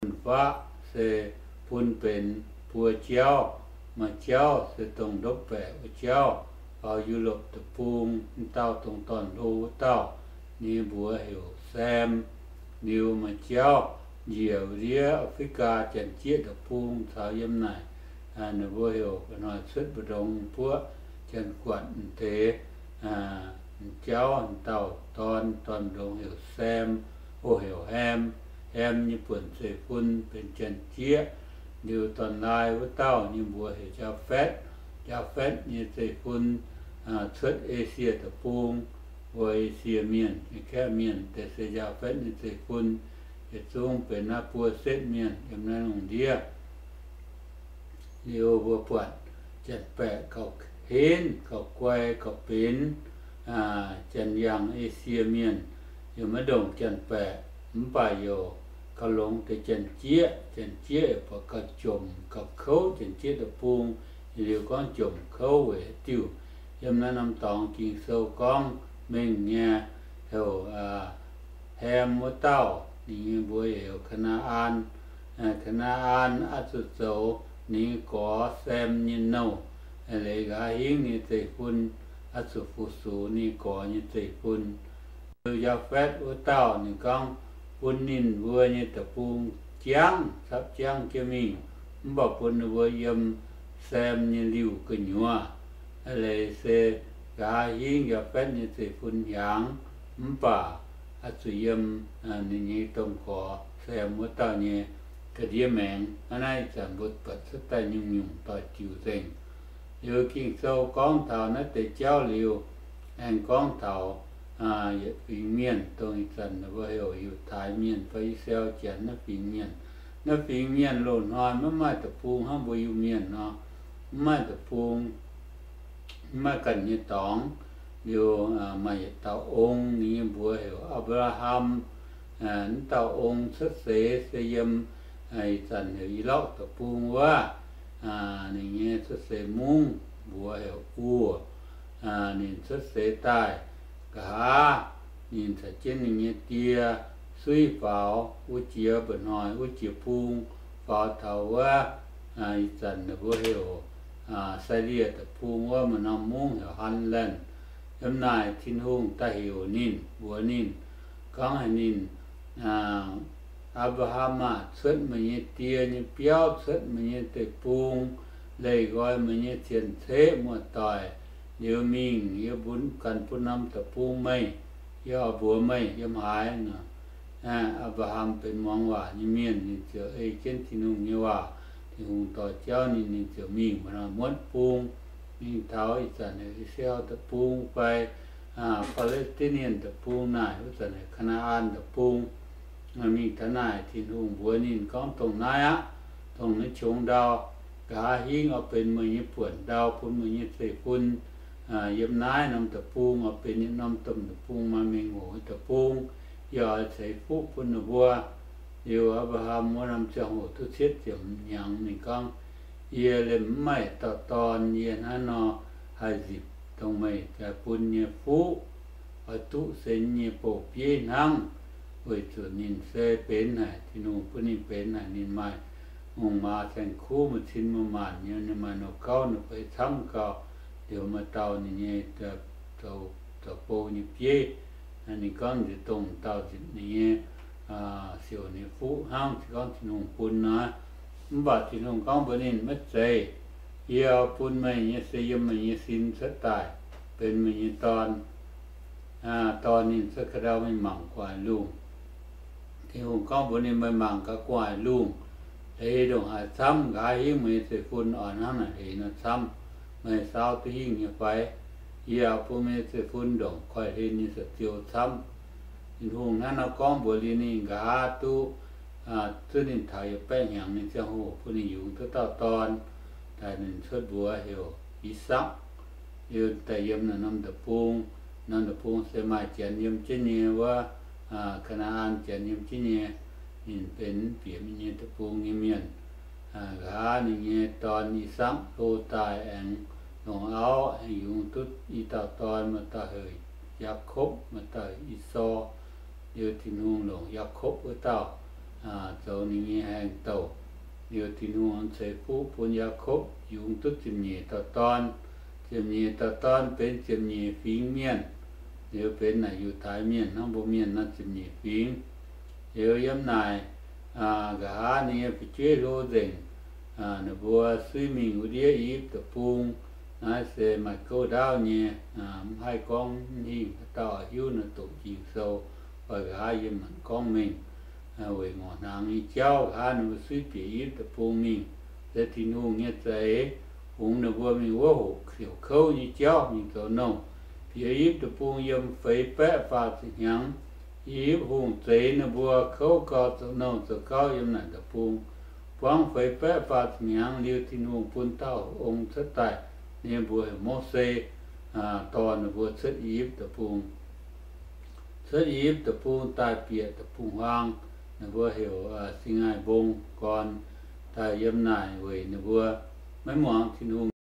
Fun-faqv se bun benx buo jauv. Maaih jauv se dongh ndopv baeqc wuov jauv, faaux Yu^lopc deic-bung, m'dauh dongh dorn-hlo wuov dauh, ninh mbuox heuc Sam. Liuz maaih jauv njiec ndiev Africa Janx-Jieqv deic-bung caux yiem naaic, ninh mbuo heuc hnoi cuotv mbu'ndongx buoqv Janx-Guatc deix jauv dauh dorn, dorn-ndongx heuc Sam, o, heuc Ham. Ham nyei buonc zeiv-fun benx Janx-Jieqv. Liuz dorn-laai wuov dauh nyei mbuox heuc Jaafetv. Jaafetv nyei zeiv-fun cuotv Esie deic-bung, mbuo Esie mienh, Kaeqv mienh deix se Jaafetv nyei zeiv-fun. Yietc zungv benx naaiv buo setv mienh yiem naaiv lungh ndiev. Liuz mbuo buatc Janx-Baeqc gauh henv, gauh guai, gauh benx Janx-Yangh, Esie mienh, yaac maiv ndongc Janx-Baeqc, mv baac yaac gauh longx deix Janx-Jieqv. Janx-Jieqv yaac buatc gauh jomc gauh kouv, Janx-Jieqv deic-bung. Liuz gorngv jomc kouv weic haaix diuc? Yiem naaiv norm dorngx Ging-Sou gorngv mengh nyei, heuc Ham wuov dauh, ninh nyei mbuox heuc Kaa^naa^an. Kaa^naa^an oix zuqc zoux ninh nyei gorx Sem nyei nouh. Leiz nqa'haav hingv ninh nyei zeiv-fun oix zuqc fu-sux ninh nyei gorx nyei zeiv-fun. Liuz Jaafetv wuov dauh ninh gorngv bun ninh mbuo nyei deic-bung jangv, capv jangv jienv mingh, mv baac bun ninh mbuo yiem Sem nyei liuh gu'nyuoz. Leiz se nqa'haav hingv Jaafetv nyei zeiv-fun hiaangx, mv baac oix zuqc yiem ninh nyei domh gorx Sem wuov dauh nyei ga'ndiev maengx. Hnangv naaiv ih zanc mbuo buatc cuotv daaih nyungc-nyungc doic-diuc nzengc. Liuz Ging-Sou gorngv taux naaiv deix jauv liuz, aengx gorngv taux yietc fingx mienh, dongh ih zanc mbuo heuc Yiutai Mienh fai I^saa^laa^en Janx naaiv fingx mienh. Naaiv fingx mienh loz-hnoi maiv maaih deic-bung hnangv mbuo Iu-Mienh nor, mv maaih deic-bung, mv maaih ganh nyei dorngx. Liuz maaih yietc dauh ong, ninh nyei mbuox heuc Apc^laa^ham. Wuov dauh ong cuotv seix se yiem ih zanc heuc I^lokv deic-bung wuov. Ninh nyei cuotv seix mungv mbuox heuc Ur. Ninh cuotv seix daaih nqa'haav, ninh caux jienv ninh nyei die suiv faaux wuov jiex mba'hnoi wuov jiex bung, faaux taux wuov ih zanc mbuo heuc Sailie deic-bung wuov, maaih norm mungv heuc Haalaan. Yiem naaic Tin-Hungh daaih heuc ninh, mbuox ninh, gorngv haic ninh, Apc^laa^ham aah! Cuotv meih nyei die nyei biauv, cuotv meih nyei deic-bung, leih nqoi meih nyei cien-ceqv muoz-doic, liuz mingh, yie mbuo ganh bun norm deic-bung meih. Yie oix mbuox meih yiem haaix nor. Apc^laa^ham benx muangx waac nyei mienh, ninh ziouc ei jienv Tin-Hungh nyei waac. Tin-Hungh dorh jauv ninh, ninh ziouc mingh muotv bung, mingh taux ih zanc heuc I^saa^laa^en deic-bung fai Baa^le^stin^nie deic-bung naaic, wuov zanc heuc Kaa^naa^an deic-bung. Mingh taux naaic Tin-Hungh mbuox ninh gorngv, dongh naaiv aqv, dongh naaiv qongx ndau, nqa'haav hingv oix benx meih nyei buonc ndau bun meih nyei zeiv-fun. Yiem naaiv norm deic-bung oix benx yietc norm domh deic-bung, maaih mengh hoc nyei deic-bung. Yie oix ceix fuqv bun ninh mbuo. Liuz Apc^laa^ham wuov norm ziangh hoc duqv cietv ziepc hnyangx, ninh gorngv, yie liemh mv maaih dauh dorn, yie hnangv nor haih nzipc dongh meih bun nyei fuqv. Oix duqv se nyei bouh bieiv hnangv, weic zuqc ninh se benx haic, Tin-Hungh bun ninh benx haic. Ninh maaih hungh maaz saeng-kuv, maaih cin maaih maanc nyei, ninh maaih nouh gauv nouh feix camv gauh. Liuz maaih dauh ninh nyei zoux bou nyei bieiv. Ninh gorngv nziex dongh dauh nzipc ninh nyei siouc ninh fuqv hnangv, se gorngv Tin-Hungh bun nor. Mv baac Tin-Hungh gorngv mbuox ninh, maiv zeiz. Yie bun meih nyei se yiem meih nyei sin cuotv daaih benx meih nyei dorn. Dorh ninh cuotv ka'ndau mingh mangc gu'nguaaic lungh. Tin-Hungh gorngv mbuox ninh, meih mangc gaax gu'nguaaic lungh, hleix ndongc haaix camv, nqa'haav hingv meih nyei zeiv-fun oix hnangv naaic hleix nor camv. Meih saau duqv hingh nyei fai? Yie bun meih nyei zeiv-fun ndongc koiv-hlen nyei saa-ziou camv. Tin-Hungh hnangv nor gorngv mbuox liuz ninh, nqa'haav duqv zuov ninh taux yietc baeqv hnyangx nyei ziangh hoc bun ninh yungz duqv dauh dorn, daaih ninh cuotv mbuox heuc I^sakc. Liuz daaih yiem naaiv norm deic-bung. Norm deic-bung se maaih Janx yiem jienv nyei wuov, Kaa^naa^an Janx yiem jienv nyei. Ninh benx bieqc mingh nyei deic-bung nyei mienh. Nqa'haav ninh nyei dorn, I^sakc, hlo daaih aengx longc auv, aengx yungz duqv i dauh dorn, maaih dauh heuc Yaakopv, maaih dauh heuc Esaau. Liuz Tin-Hungh longc Yaakopv wuov dauh zoux ninh nyei haengh douc. Liuz Tin-Hungh ceix fuqv bun Yaakopv yungz duqv ziepc nyeic dauh dorn. Ziepc nyeic dauh dorn benx ziepc nyeic fingx mienh. Liuz benx naaic Yiutai Mienh hnangv mbuo mienh nor ziepc nyeic fingx. Liuz yiem naaic, nqa'haav ninh nyei fu'jueiv hlo nzengc, ninh mbuo suiv mingh wuov ndiev I^yipv Deic-Bung. Naaiv se maaih gouv ndaauv nyei, mv haih gorngv hingh, haaix dauh hiuv nor doqc Ging-Sou fai nqa'haav yiem maanc gorngv mengh. Weic ngorc hnaangx nyei jauv nqa'haav ninh mbuo suiv bieqc I^yipv Deic-Bung mingh, se Tin-Hungh nyei za'eix fungx ninh mbuo mingh wuov hoqc siouc kouv nyei jauv mingh zoux nouh. Bieqc I^yipv Deic-Bung yiem feix baeqv faah ziepc hnyangx. I^yipv hungh zeix ninh mbuo kouv gau, zoux nouh zoux gauv yiem naaic deic-bung. Buangv feix baeqv faah ziepc hnyangx liuz, Tin-Hungh bun dauh ong cuotv daaih, ninh mbuox heuc Mose, dorh ninh mbuo cuotv I^yipv Deic-Bung. Cuotv I^yipv Deic-Bung daaih bieqc deic-bung-huaang, ninh mbuo heuc Singx^aai Mbong gorn, daaih yiem naaic weic ninh mbuo maiv muangx Tin-Hungh